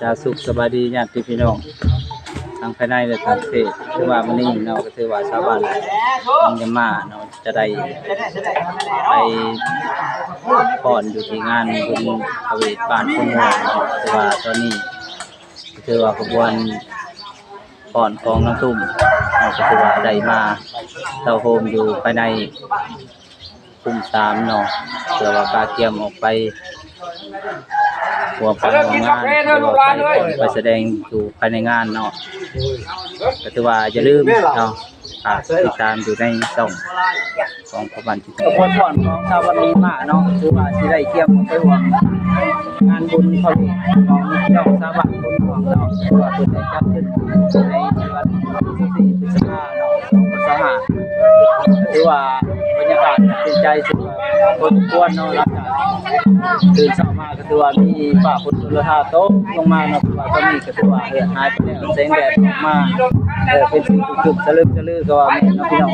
ຈາ ສຸກສະບາຍດີຍາດຕິພີ່ນ້ອງ ທັງພາຍໃນ ແລະ ຕ່າງປະເທດ. ຄືວ່າມື້ນີ້ເນາະ ກໍຖືວ່າຊາວບ້ານໜອງຢາມາເນາະ ຈະໄດ້ໄປຟ້ອນຢູ່ທີ່ງານບຸນພະເວດບ້ານໂພນມ່ວງເນາະ. ຄືວ່າຕອນນີ້ ກໍຖືວ່າຂະບວນຟ້ອນຂອງນ້ອງຕຸ້ມເນາະ ກໍຖືວ່າໄດ້ມາເຕົ້າໂຮມຢູ່ພາຍໃນ ກຸ່ມສາມເນາະ ເພື່ອວ່າກະກຽມອອກໄປຮ່ວມກັນຮ່ວມງານ ຫຼືວ່າໄປ ໄປສະແດງຢູ່ພາຍໃນງານເນາະ. ກໍຖືວ່າຢ່າລືມເນາະ ຝາກຕິດຕາມຢູ່ໃນຊ່ອງຂອງປະມານ ຂະບວນຟ້ອນຂອງຊາວບ້ານນີ້ມາເນາະ ຖືວ່າຊິໄດ້ກຽມອອກໄປຮ່ວມງານບຸນພະເວດຂອງພີ່ນ້ອງຊາວບ້ານໂພນມ່ວງເນາະ ເພາະວ່າເພິ່ນໄດ້ຈັດຂຶ້ນໃນວັນທີຊາວສີ່ ພຶດສະພາເນາະ ສອງພັນຊາວຫ້າ. ກໍຖືວ່າບັນຍາກາດເປັນໃຈສຸດພໍສົມຄວນເນາະ ຫຼັງຈາກຕື່ນເຊົ້າມາກໍຖືວ່າມີຟ້າຝົນໂທລະທາຕົກລົງມາເນາະ ແຕ່ວ່າຕອນນີ້ກໍຖືວ່າເຫຼືອຫາຍໄປແລ້ວ ແສງແດດອອກມາ ເອີ ເປັນສີຄຶມໆ ສະລຶມສະລື ກໍວ່າແມ່ນເນາະພີ່ນ້ອງ.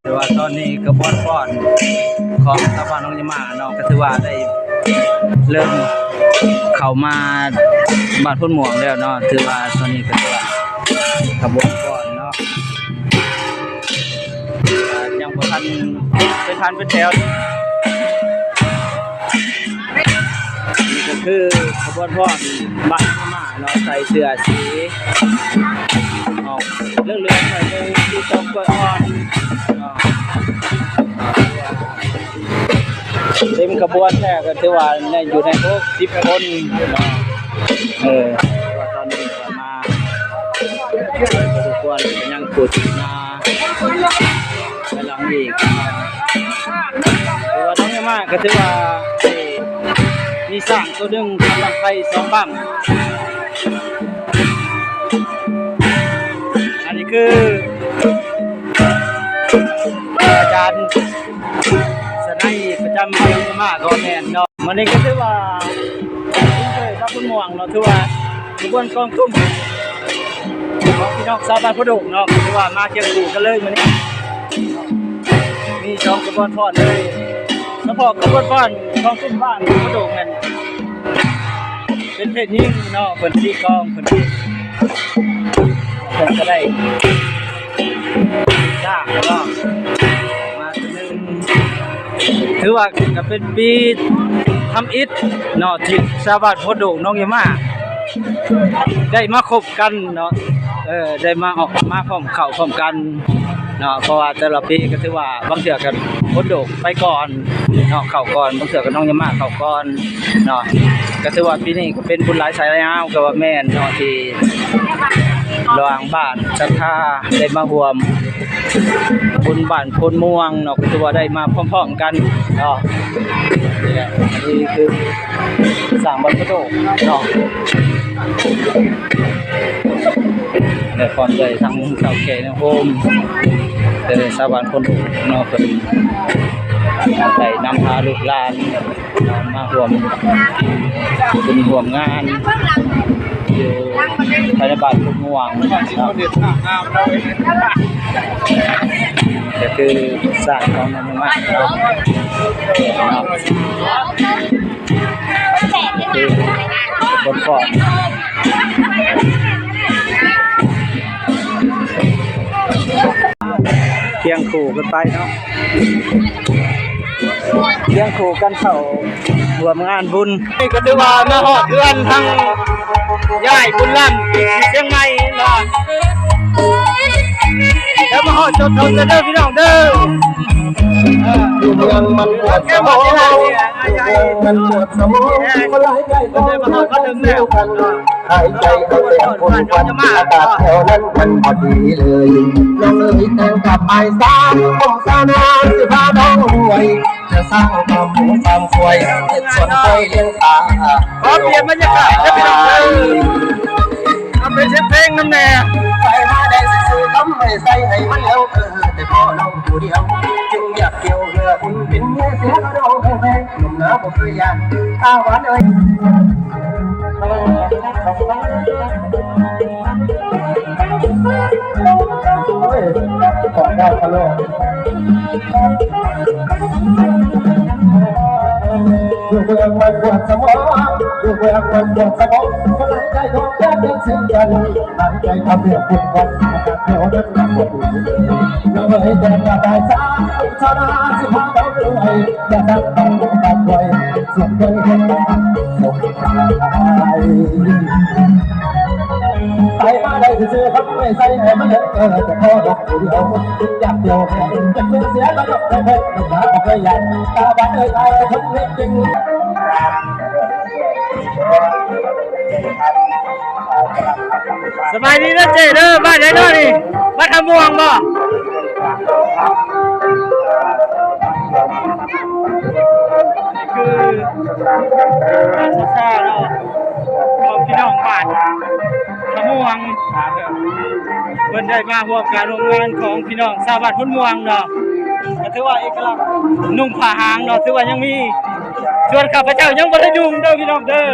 ແຕ່ວ່າຕອນນີ້ຂະບວນຟ້ອນຂອງຊາວບ້ານໜອງຢາມາເນາະ ກໍຖືວ່າໄດ້ເລີ່ມເຂົ້າມາບ້ານໂພນມ່ວງແລ້ວເນາະ. ຖືວ່າຕອນນີ້ກໍຖືວ່າຂະບວນຟ້ອນເນາະ ຍັງບໍ່ທັນເປັນຂັ້ນເປັນແຖວ. ນີ້ກໍຄືຂະບວນຟ້ອນບ້ານນາມາເນາະ ໃສ່ເສື້ອສີອອກເຫຼືອງໆ ໜ້ອຍໜຶ່ງ ສີສົ້ມກ້ວຍອ່ອນເນາະ. ເຕັມຂະບວນແທ້ກໍຖືວ່າໃນ ຢູ່ໃນຫົກສິບຄົນເນາະ. ເອີ ແຕ່ວ່າຕອນນີ້ກໍມາ ທຸກຄົນກໍຍັງປູດມາ ໄປຫຼັງອີກ. ຖືວ່ານ້ອງຍາມາກໍຖືວ່າ ເອີ ມີຊ້າງໂຕໜຶ່ງ ກຳລັງໄຂ່ສອງບັ້ງ. ອັນນີ້ຄືອາຈານສະໄນປະຈຳບ້ານຍາມາກໍແມ່ນເນາະ. ມື້ນີ້ກໍຖືວ່າ ເອີ ຊາວໂພນມ່ວງເນາະ ຖືວ່າຂະບວນກອງຕຸ້ມຂອງພີ່ນ້ອງຊາວບ້ານໂພດົງເນາະ ຖືວ່າມາຄຽງຄູ່ກັນເລີຍມື້ນີ້ ມີສອງຂະບວນຟ້ອນເລີຍ. ສະເພາະຂະບວນຟ້ອນກອງຕຸ້ມບ້ານໂພດົງນັ້ນ ເປັນເພດຍິງເນາະ ເພິ່ນຕີກອງ ເພິ່ນຕີ ເພິ່ນກໍໄດ້ຈ້າງເນາະ ມາເທື່ອໜຶ່ງ. ຖືວ່າກໍເປັນປີທຳອິດເນາະ ທີ່ຊາວບ້ານໂພດົງໜອງຍາມາ ໄດ້ມາຄົບກັນເນາະ ເອີ ໄດ້ມາອອກມາພ້ອມເຂົ້າພ້ອມກັນເນາະ. ເພາະວ່າແຕ່ລະປີກໍຖືວ່າບາງເທື່ອກໍໂພດົງໄປກ່ອນເນາະ ເຂົ້າກ່ອນ ບາງເທື່ອກໍໜອງຍາມາເຂົ້າກ່ອນເນາະ. ກໍຖືວ່າປີນີ້ກໍເປັນບຸນຫຼາຍສາຍຍາວກໍວ່າແມ່ນເນາະ ທີ່ລະຫວ່າງບ້ານສັດທາໄດ້ມາຮ່ວມ ບຸນບ້ານໂພນມ່ວງເນາະ ກໍຖືວ່າໄດ້ມາພ້ອມໆກັນເນາະ. ນີ້ແຫຼະ ອັນນີ້ຄືສ້າງວັດພະໂດເນາະ ແລະ ພ້ອມດ້ວຍທັງເຖົ້າແກ່ນາຍໂຮມ ແລະ ຊາວບ້ານຄົນເນາະ ເພິ່ນໄດ້ນຳພາລູກຫຼານ ມາຮ່ວມບຸນຮ່ວມງານຢູ່ພາຍໃນບ້ານໂພນມ່ວງເນາະ. ກໍຄືສ້າງຂອງມັນມາເນາະ ເນາະ ຄືຄົນຟ້ອນ ຄຽງຄູ່ກັນໄປເນາະ ຄຽງຄູ່ກັນເຂົ້າຮ່ວມງານບຸນ. ນີ້ກໍຖືວ່າມາຮອດເຮືອນທາງຍາຍບຸນລຳທີ່ຊຽງໃໝ່ເນາະ ແລ້ວມາຮອດຈົນເຖິງເດີພີ່ນ້ອງເດີ. ຢູ່ເມືອງມັນປວດສະໝອງ ຢູ່ເມືອງມັນປວດສະໝອງ ຄົນຫຼາຍໃຈກໍເດີ ມາຮອດມາເຖິງແລ້ວ ຫາຍໃຈເອົາແຕ່ຝົນຄວັນ ອາກາດແຖວນັ້ນມັນບໍ່ດີເລີຍ ນ້ອງເອີຍ ແຕ່ງກັບອ້າຍສາວ ຜົມສາວນາງຊິພານ້ອງລວຍ ຈະສ້າງຟາມໝູຟາມຄວາຍ ເຮັດສວນກ້ວຍລ້ຽງປາ. ຂໍປ່ຽນບັນຍາກາດເດີພີ່ນ້ອງເດີ ເອົາເປັນສຽງເພງນຳແດ່. ໄປມາໄດ້ຊື່ໆ ຄຳໃຫ້ໃສ່ໃຫ້ມັນແລ້ວ ເອີ ແຕ່ພໍ່ນ້ອງຜູ້ດຽວ ຈຶ່ງຢາກກ່ຽວເຮືອບຸນເປັນເມຍເສຍນ້ອງແພງໆ ໜຸ່ມນາ ບໍ່ເຄີຍຢ້ານ ຕາຫວານເອີຍ ໂອ້ຍ ຂອງເຈົ້າກະໂລກ ຢູ່ເມືອງມັນປວດສະໝອງ ຢູ່ເມືອງມັນປວດສະໝອງ ພະລັງໃຈຂອງແກ້ມເດີນເຊັ່ນກັນ ສະບາຍດີເດີເຈ້ເດີ ບ້ານໃດເນາະນີ້ ບ້ານທ່າມ່ວງບໍ່? ຄືບ້ານສາທາເນາະ ຂອງພີ່ນ້ອງບ້ານທ່າມ່ວງ ເພິ່ນໄດ້ມາຮ່ວມການຮ່ວມງານຂອງພີ່ນ້ອງຊາວບ້ານໂພນມ່ວງເນາະ ກໍຖືວ່າເອກະລັກນຸ່ງຜ້າຫາງເນາະ ຖືວ່າຍັງມີ ສ່ວນຂ້າພະເຈົ້າຍັງບໍ່ໄດ້ນຸ່ງເດີພີ່ນ້ອງເດີ.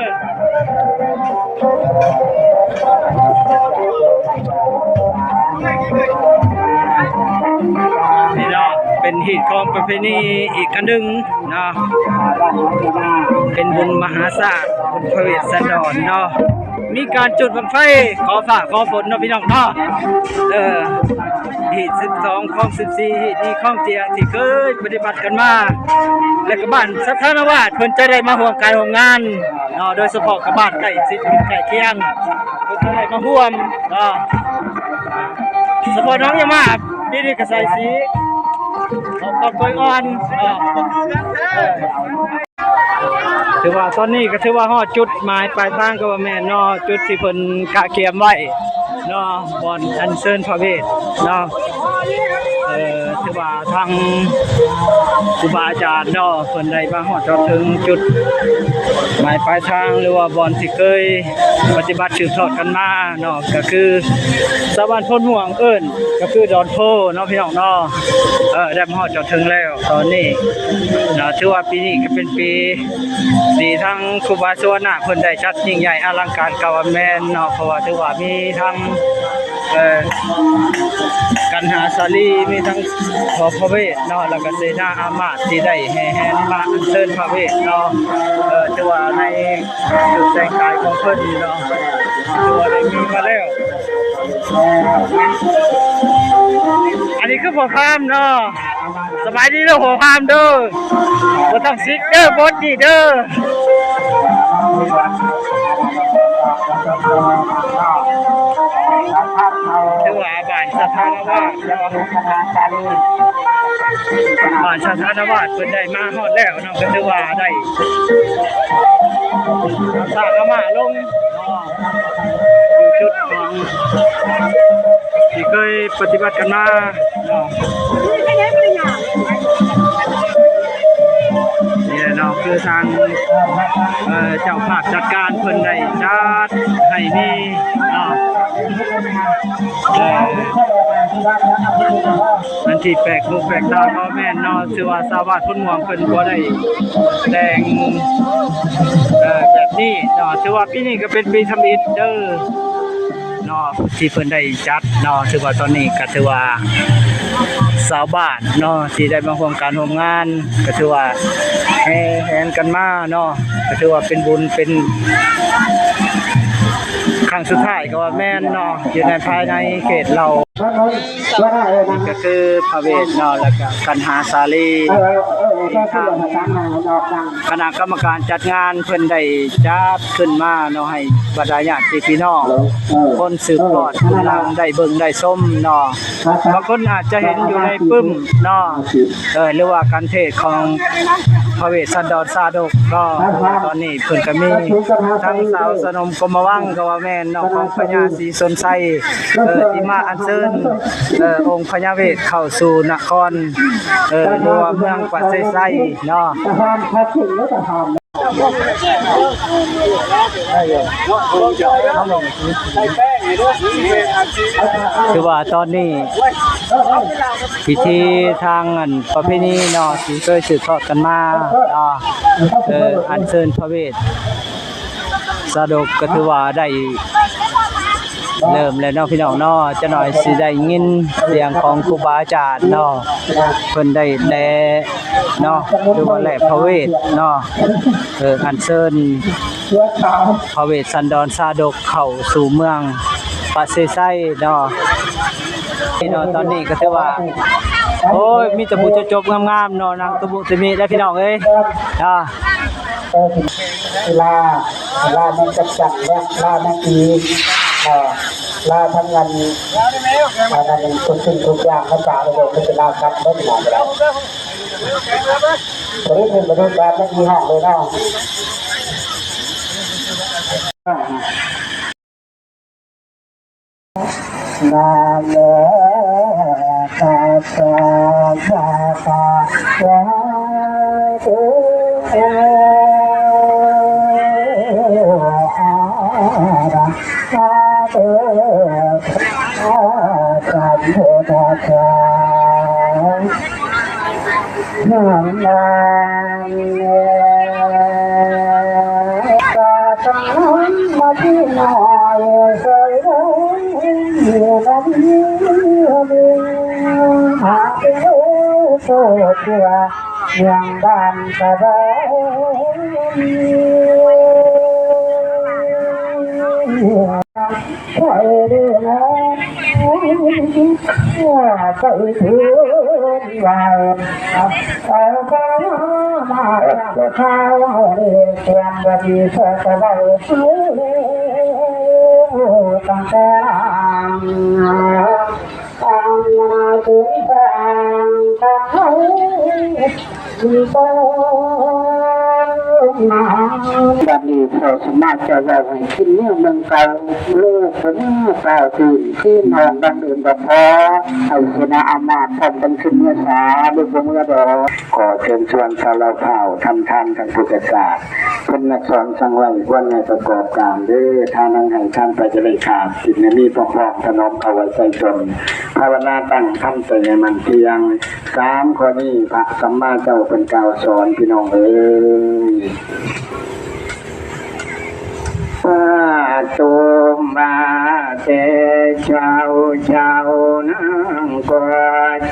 ນີ້ເນາະ ເປັນຮີດຄອງປະເພນີອີກອັນໜຶ່ງເນາະ ເປັນບຸນມະຫາຊາດ ບຸນພະເວດສັນດອນເນາະ ມີການຈຸດບັ້ງໄຟຂໍຟ້າຂໍຝົນເນາະ ພີ່ນ້ອງເນາະ ເອີ ຮີດສິບສອງ ຄອງສິບສີ່ ຮີດນີ້ຄອງເຈຍທີ່ເຄີຍປະຕິບັດກັນມາ ແລະກະບ້ານສະຖານະວາດ ເພິ່ນຈະໄດ້ມາຮ່ວມການຮ່ວມງານເນາະ ໂດຍສະເພາະກະບ້ານໃກ້ຊິດໃກ້ຄຽງ ເພິ່ນຈະໄດ້ມາຮ່ວມເນາະ ສະເພາະໜອງຍາມາ ປີນີ້ກະໃສ່ສີອອກກອບກ້ວຍອ່ອນເນາະ ເອີ. ຖືວ່າຕອນນີ້ກໍຖືວ່າຮອດຈຸດໝາຍປາຍທາງກໍວ່າແມ່ນເນາະ ຈຸດທີ່ເພິ່ນກະກຽມໄວ້ເນາະ ບ່ອນອັນເຊີນພະເວດເນາະ ເອີ ຖືວ່າທາງຄູບາອາຈານເນາະ ເພິ່ນໄດ້ມາຮອດຈອດເຖິງຈຸດໝາຍປາຍທາງ ຫຼືວ່າບ່ອນທີ່ເຄີຍປະຕິບັດສືບທອດກັນມາເນາະ ກໍຄືຊາວບ້ານໂພນມ່ວງເອີ້ນ ກໍຄືດອນໂພເນາະ ພີ່ນ້ອງເນາະ ເອີ ໄດ້ມາຮອດຈອດເຖິງແລ້ວ ຕອນນີ້ເນາະ ຖືວ່າປີນີ້ກໍເປັນປີທີ່ທາງຄູບາສຸວັນນະເພິ່ນໄດ້ຈັດຍິ່ງໃຫຍ່ອະລັງການກະວ່າແມ່ນເນາະ ເພາະວ່າຖືວ່າມີທັງ ເອີ ກັນຫາສາລີ ມີທັງພໍ່ພະເວດເນາະ ແລ້ວກະເສນາອາມາດທີ່ໄດ້ແຫ່ແຫນມາອັນເຊີນພະເວດເນາະ ເອີ ຖືວ່າໃນ ຈຸດແຕ່ງກາຍຂອງເພິ່ນເນາະ ຖືວ່າໄດ້ມີມາແລ້ວ ອັນນີ້ຄືພໍ່ພາມເນາະ ສະບາຍດີເດີພໍ່ພາມເດີ ບໍ່ຕ້ອງສິກເດີ ບົດນີ້ເດີ ຖືວ່າບ້ານສະຖານະວາດເນາະ ບ້ານສະຖານະວາດເພິ່ນໄດ້ມາຮອດແລ້ວເນາະ ກໍຖືວ່າໄດ້ ສ້າງອາມາລົງເນາະ ຢູ່ຈຸດຂອງທີ່ເຄີຍປະຕິບັດກັນມາເນາະ ນີ້ແຫຼະເນາະ ຄືທາງ ເອີ ເຈົ້າພາບຈັດການເພິ່ນໄດ້ຈັດໃຫ້ມີເນາະ ເອີ ອັນທີ່ແປກຫູແປກຕາກໍແມ່ນເນາະ ຖືວ່າຊາວບ້ານໂພນມ່ວງເພິ່ນບໍ່ໄດ້ແຕ່ງ ເອີ ແບບນີ້ເນາະ ຖືວ່າປີນີ້ກໍເປັນປີທຳອິດເດີເນາະ ທີ່ເພິ່ນໄດ້ຈັດເນາະ ຖືວ່າຕອນນີ້ກໍຖືວ່າຊາວບ້ານເນາະ ທີ່ໄດ້ມາຮ່ວມການຮ່ວມງານ ກໍຖືວ່າແຫ່ແຫນກັນມາເນາະ ກໍຖືວ່າເປັນບຸນເປັນຄັ້ງສຸດທ້າຍກໍວ່າແມ່ນເນາະ ຢູ່ໃນພາຍໃນເຂດເຫຼົ່າ ນີ້ກໍຄືພະເວດເນາະ ແລ້ວກະກັນຫາສາລີ ທີ່ທາງຄະນະກຳມະການຈັດງານເພິ່ນໄດ້ຈັດຂຶ້ນມາເນາະ ໃຫ້ບັນດາຍາດຕິພີ່ນ້ອງ ຄົນສືບທອດລຸນຫຼັງໄດ້ເບິ່ງໄດ້ຊົມເນາະ ບາງຄົນອາດຈະເຫັນຢູ່ໃນປຶ້ມເນາະ ເອີ ຫຼືວ່າການເທດຂອງພະເວດສັນດອນຊາດົກເນາະ ຕອນນີ້ເພິ່ນກໍມີທັງສາວສະໜົມກົມມະວັງກໍວ່າແມ່ນເນາະ ຂອງພະຍາສີຊົນໄຊ ເອີ ທີ່ມາອັນເຊີນ ເອີ ອົງພະຍາເວດເຂົ້າສູ່ນະຄອນ ເອີ ຫຼືວ່າເມືອງປາກເຊໄຊເນາະ ຄືວ່າຕອນນີ້ ພິທີທາງອັນປະເພນີເນາະ ທີ່ເຄີຍສືບທອດກັນມາເນາະ ເອີ ອັນເຊີນພະເວດຊາດົກ ກໍຖືວ່າໄດ້ເລີ່ມແລ້ວເນາະພີ່ນ້ອງເນາະ. ຈັກໜ້ອຍຊິໄດ້ຍິນສຽງຂອງຄູບາອາຈານເນາະ ເພິ່ນໄດ້ແລເນາະ ຫຼືວ່າແລພະເວດເນາະ ເອີ ອັນເຊີນພະເວດສັນດອນຊາດົກ ເຂົ້າສູ່ເມືອງປະເຊໄຊເນາະ. ພີ່ນ້ອງ ຕອນນີ້ກໍຖືວ່າ ໂອ້ຍ ມີແຕ່ຜູ້ຈົບໆງາມໆເນາະ ນັ່ງຕຸມຸດຕະມິເດ້ພີ່ນ້ອງເອີຍເນາະ. ເວລາ ເວລາມັນຈຳກັດ ແລະ ລານາທີ ເອີ ລາທຳງານ ອັນນັ້ນທຸກສິ່ງທຸກຢ່າງ ພະເຈົ້າລະບົບ ມັນເປັນລາວກັບເບິດ ພີ່ນ້ອງເອີຍ. ບໍ່ໄດ້ເປັນ ບໍ່ໄດ້ແບບ ມັນມີຫ້ອງເລີຍເນາະ. ນະໂມຕັດສະ ພະຄະວະໂຕ ອະຣະຫະໂຕ ສຳມາສຳພຸດທັດສະ. ນາງກະຕັງມະທິນາຍ ສະໂລນະມີຫະເປໂລໂຕເທວະ ຍັງບານກະບານ ໃສ່ເດີນາ ໃສ່ເດີນາ ເອົາມາ ຂ້າວເຮົານີ້ ຕຽມບໍ່ດີ ເພິ່ນກະເວົ້າ ຕັ້ງແຕ່ ບັດນີ້ພໍ່ສະມາດເຈົ້າເວົ້າໃຫ້ຂຶ້ນເມືອເມືອງເກົ່າ ລູກເພິ່ນຟ້າວຕື່ນ ຄືນ້ອງດັ່ງເດີມກໍພໍ ໃຫ້ເສນາອາມາດພ້ອມກັນຂຶ້ນເມືອສາ ລູກບໍ່ເມືອດອກ. ຂໍເຊີນຊວນຊາວລາວພາວ ທຳທານທັງພຸດທະສາດ ເພິ່ນນັກສອນສັ່ງໄວ້ ຄວນໃຫ້ປະກອບການເດີ ທານນັ້ນໃຫ້ທານໄປຈະໄດ້ຂາດ ກິນໃຫ້ມີພ້ອມໆ ຖະໜອມເຂົ້າໄວ້ໃສ່ຕົນ ພາວະນາຕັ້ງທຳໃຈໃຫ້ໝັ້ນທ່ຽງ ສາມຂໍ້ນີ້ພະສຳມາເຈົ້າເພິ່ນກ່າວສອນ ພີ່ນ້ອງເອີຍ. ພະໂຕມາແຕ່ເຊົ້າ ເຈົ້ານາງກໍ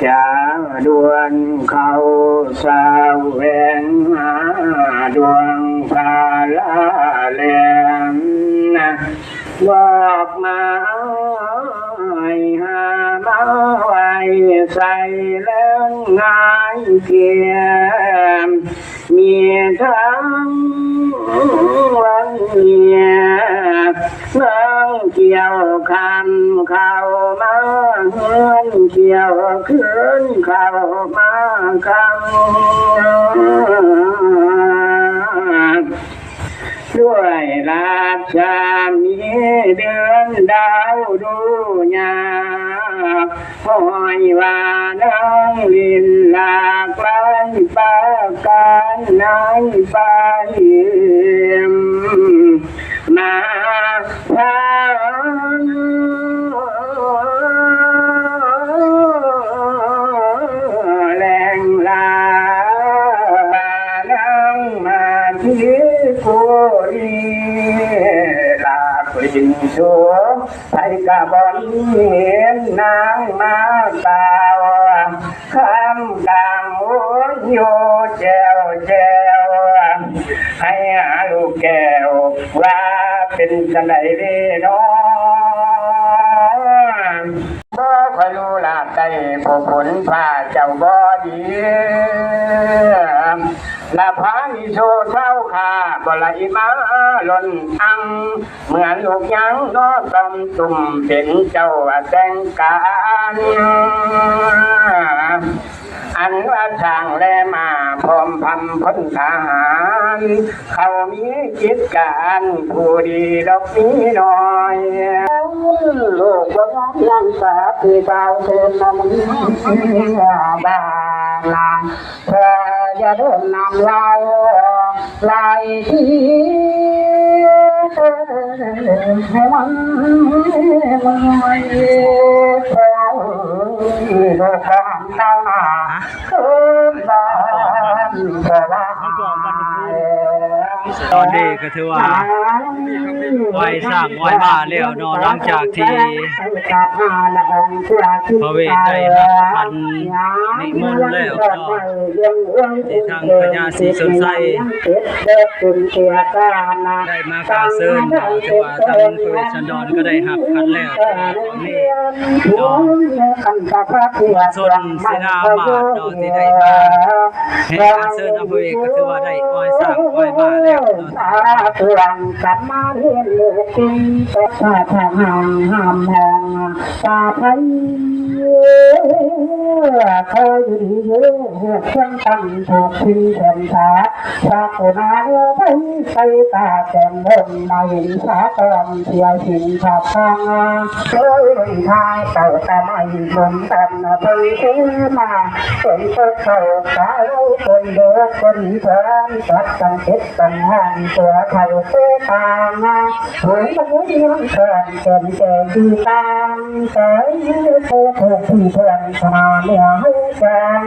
ຈາດ່ວນ ເຂົ້າສະແຫວງຫາດວງພາລາແຫຼມ ດອກໄມ້ຫາມາໄວ້ໃສ່ແລງງາຍກຽມ ມີທັງວັນເມຍ ນາງກ່ຽວຄຳເຂົ້າມາເຮືອນ ກ່ຽວຄືນເຂົ້າມາຄຳ ດ້ວຍລາຊາມີເດືອນດາວດູຍາ ຫ້ອຍວ່ານາງຫຼິ້ນຫຼາກຫຼາຍປະການ ນາງໄປມາທາງແລງລາ ນາງມາທີ່ກູລີ ຫຼາກຫຼິ້ນໂຊ ໃຜກະບໍ່ເຫັນນາງມາກ່າວ ຄຳກາງໂອຍໂຍແຈ້ວແຈ້ວ ໃຫ້ຫາລູກແກ້ວ ວ່າເປັນຈັ່ງໃດເດເນາະ ບໍ່ຄ່ອຍຮູ້ລາດໄດ້ ຜູ້ຜົນຟ້າເຈົ້າບໍ່ດີ ລະພານິໂຊເຊົາຂ້າ ບໍ່ໄຫຼມາລົ້ນອັ່ງ ເໝືອນລູກຍາງເນາະ ຕ່ອມຕຸ່ມເປັນເຈົ້າແຕ່ງການ ອັນວ່າຊ້າງແລມ້າ ພ້ອມພຳພົນທະຫານ ເຂົາມີກິດການ ຜູ້ດີດອກມີນ້ອຍ ລູກບໍ່ຍອມຍັງສາ ທີ່ກ່າວເຊີນນຳເມືອບ້ານ ເພື່ອຢ່າໂດນນ້ຳລາຍ ຫຼາຍທີ່ໃຫ້ມັນເມື່ອຍ ເພື່ອ ຕອນນີ້ກໍຖືວ່າໄຫວ້ຊ້າງໄຫວ້ມ້າແລ້ວເນາະ ຫຼັງຈາກທີ່ພະເວດໄດ້ຮັບຂັນນິມົນແລ້ວເນາະ ທີ່ທາງພະຍາສີຊົນໄຊ ໄດ້ມາກ່າວເຊີນເນາະ ຖືວ່າທາງພະເວດສັນດອນກໍໄດ້ຮັບຂັນແລ້ວ ເນາະ ມວນຊົນເສນາອາມາດເນາະ ທີ່ໄດ້ມາແຫ່ອັນເຊີນອາພະເວກ ກໍຖືວ່າໄດ້ໄຫວ້ຊ້າງໄຫວ້ມ້າແລ້ວເນາະ. ສາທຸ ສາທຸ ສາທຸ ສາທຸ ຂໍຢູ່ດີຢູ່ ຮູ້ຄວນຕັ້ງ ຖືກພິງແຂນສາ ສາກຸນານຸໄພ ໃສ່ຕາແກມເບິ່ງ ມາເຫັນສາກອນ ເສຍສິນຂາດທາງ ເອີຍ ທາງເຈົ້າກະໄໝ້ ສົມກັນໄພເສມາ ເປັນຕົວເຈົ້າກາຍຄົນເດີຄົນແທນ ຈັດຕັ້ງເຮັດຕັ້ງຫ້ອງ ຕົວເຂົາຕົວຕາງ ເພິ່ນມະນຸດເມືອງແຄນ ແກ່ນແກ່ທີ່ຕ່າງ ແຕ່ຜູ້ຜູ້ເພື່ອນຂະໜາດເໜືອໃຫ້ແຈ້ງ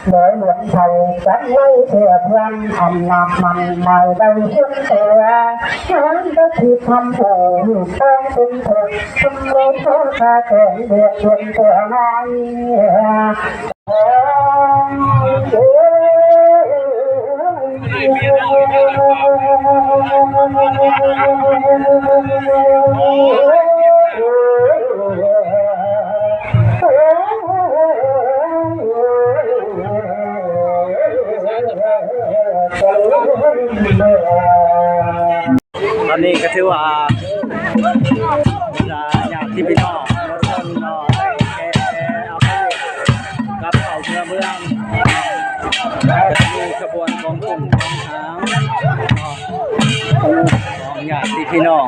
ໂດຍຫຼວງເຖົ້າຈັນໄວ້ເພື່ອເພື່ອນ ອັນນັບໝັ້ນໝາຍໄວ້ສ່ວນຕົວ ງານປະຕິທຳຜູ້ຮູ້ຕ້ອງເປັນເພິ່ນ ສົມມຸດເຂົ້າຂ້າແກງເດືອດເດືອນຕົວໃນ ຕອນນີ້ກໍຖືວ່າ ບັນດາຍາດຕິພີ່ນ້ອງ ກັບເຂົ້າເມືອງ ເມືອງ ກໍຈະມີຂະບວນຂອງກຸ່ມຂອງທາງ ຂອງຍາດຕິພີ່ນ້ອງ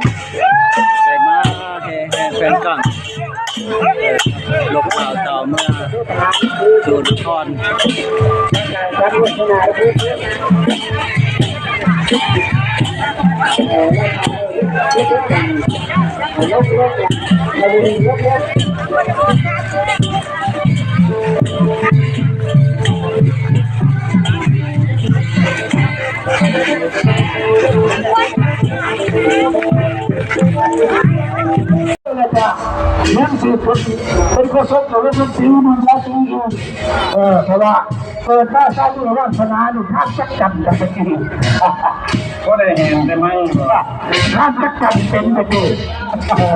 ໄດ້ມາແຫ່ແຫ່ແຟນກັງ ລົບຂ່າວເຕົາເມືອງ ສູ່ນະຄອນ ແລ້ວກະຍັງຊິເປັນ ເປັນໂຄສົກ ແລ້ວກະຍັງຊິຢູ່ນຳລາວສູງຢູ່ ເອີ ເພາະວ່າເກີດມາຊາດນີ້ວາສະໜານີ້ ຫາກຈັກກັນກັບຕະກີ້ ບໍ່ໄດ້ແຮງໄດ້ໄມ້ ຫາກຈັກກັນເປັນຕະກີ້ ເອີ.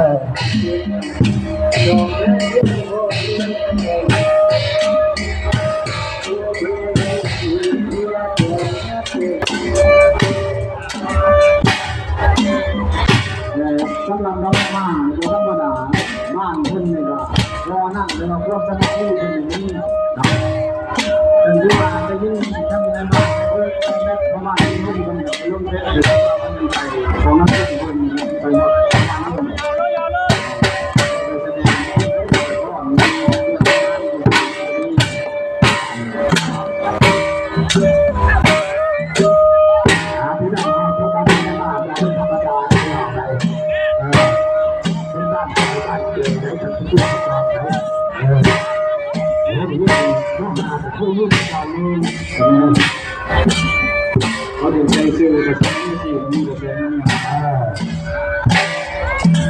ເອີ ສຳລັບນ້ອງໝາບໍ່ທຳມະດາ ບ້ານເພິ່ນນີ້ກໍພໍນັ້ນ ແຕ່ວ່າຄວາມສາມັກຄີເພິ່ນນີ້ມີເນາະ ເພິ່ນຖືວ່າໄດ້ຍິນທາງແມ່ນບ້ານເພິ່ນແມ່ນພໍ່ບ້ານເພິ່ນ ເພິ່ນກໍລົງເຟສເພິ່ນໄປຂອງນຳເພິ່ນໄປເນາະ.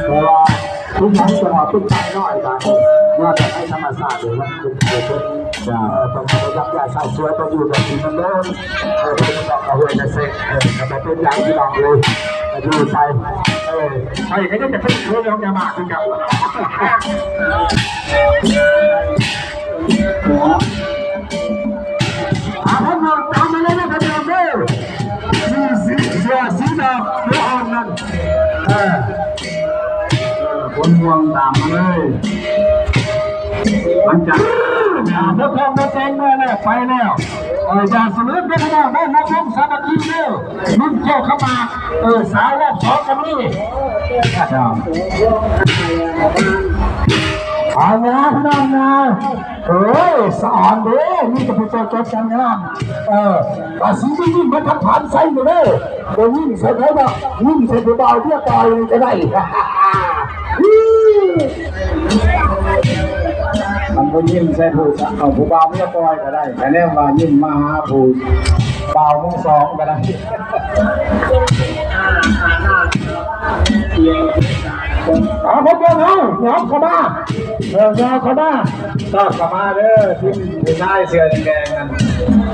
ເພາະວ່າທຸກຢ່າງຈະວ່າເປັນໄປໜ້ອຍບາດນີ້ ວ່າແຕ່ໃນທຳມະຊາດເດ້ ມັນເປັນ ເອີ ຕ້ອງໄດ້ຮັບຢາຊາວສວນ ໄປຢູ່ແບບນີ້ນຳເດີ ເອີ ບໍ່ຕ້ອງເອົາຫົວຈະເຊັກ ເອີ ກໍບໍ່ເປັນຫຍັງພີ່ນ້ອງເອີຍ ກໍຢູ່ໄປ ເອີ ຂ້ອຍກໍຍັງຈະເປັນເລື່ອງຢ່າມາຄືເກົ່າ. ອາ ທ່ານຕາມມາເລີຍນະ ທ່ານເດີ ເສື້ອສີດຳຫົວອ່ອນນັ້ນ ເອີ ຄົນມ່ວງຕາມມາເລີຍ ມັນຈະ ອາ ເດີ ພ້ອມເດີ ແຈ້ງມາແລ້ວ ໄປແລ້ວ ເອີ ຢ່າສະເຫຼີດເດີ ພີ່ນ້ອງເດີ ລົງສາມັກຄີເດີ ລຸ້ນເຈົ້າຂະໝາກ ເອີ ສາວຮອບສອງກໍມີ ເອົານະ ພີ່ນ້ອງນະ. ເອີ ສະອອນເດ້ ມີແຕ່ຜູ້ເຈົ້າຈົບຈັນງາມ ເອີ ອາ ສີຍິ້ມໆ ມາທັກຖາມໃສ່ຢູ່ເດ້ ບໍ່ຍິ້ມໃສ່ໃຜດອກ ຍິ້ມໃສ່ຜູ້ບ່າວເດຍ ຕ່ອຍນີ້ກໍໄດ້. ອາ ມັນບໍ່ຍິ້ມໃສ່ຜູ້ ເອົາຜູ້ບ່າວເມຍປ່ອຍກໍໄດ້ ກະແນມວ່າຍິ້ມມາຫາຜູ້ບ່າວມືສອງກໍໄດ້. ເອົາ ພວກເຮົາ ຫຍັບເຂົ້າມາ ເອີ ຫຍັບເຂົ້າມາ ຕອບເຂົ້າມາເດີ ທີມຜູ້ຊາຍເສື້ອແດງໆນັ້ນ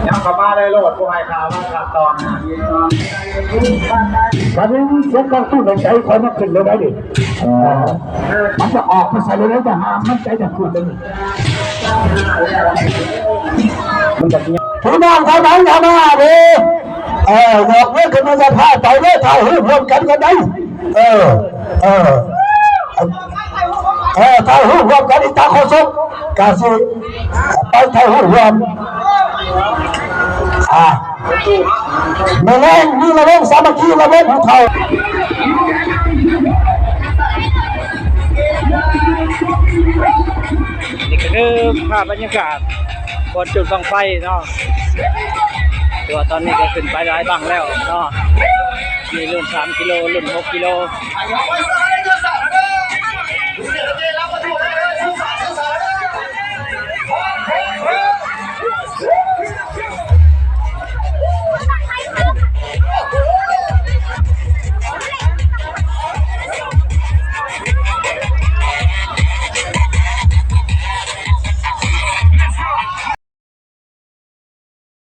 ຫຍັບເຂົ້າມາເລີຍໂລດ ຜູ້ໃຫ້ຂ່າວມາຄັດຕອນນະ. ບັດນີ້ສຽງກອງຕູ້ໃນໃຈຂ້ອຍມັນຂຶ້ນເລີຍໄດ໋ນີ້ ເອີ ມັນຈະອອກໄປໃສເລີຍ ຈະຫ້າມມັນໃຈຈະຂຶ້ນເລີຍ ມັນຈະ ພີ່ນ້ອງທາງໃດນຳມາເດີ ເອີ ຍອກມືຂຶ້ນມາຈະພາໄປເດີ ຖ່າຍຮູບຮ່ວມກັນກໍໄດ້ ເອີ ເອີ ເອີ ຖ່າຍຮູບຮ່ວມກັນ ອີຕາໂຄສົກກະຊິໄປຖ່າຍຮູບຮ່ວມ ອ່າ ມື້ແລງມີລະວົງສາມັກຄີລະວົງຜູ້ເຖົ້າ. ນີ້ກໍຄືພາບບັນຍາກາດບ່ອນຈຸດບັ້ງໄຟເນາະ ແຕ່ວ່າຕອນນີ້ກໍຂຶ້ນໄປຫຼາຍບັ້ງແລ້ວເນາະ ມີລຸ້ນສາມກິໂລ ລຸ້ນຫົກກິໂລ.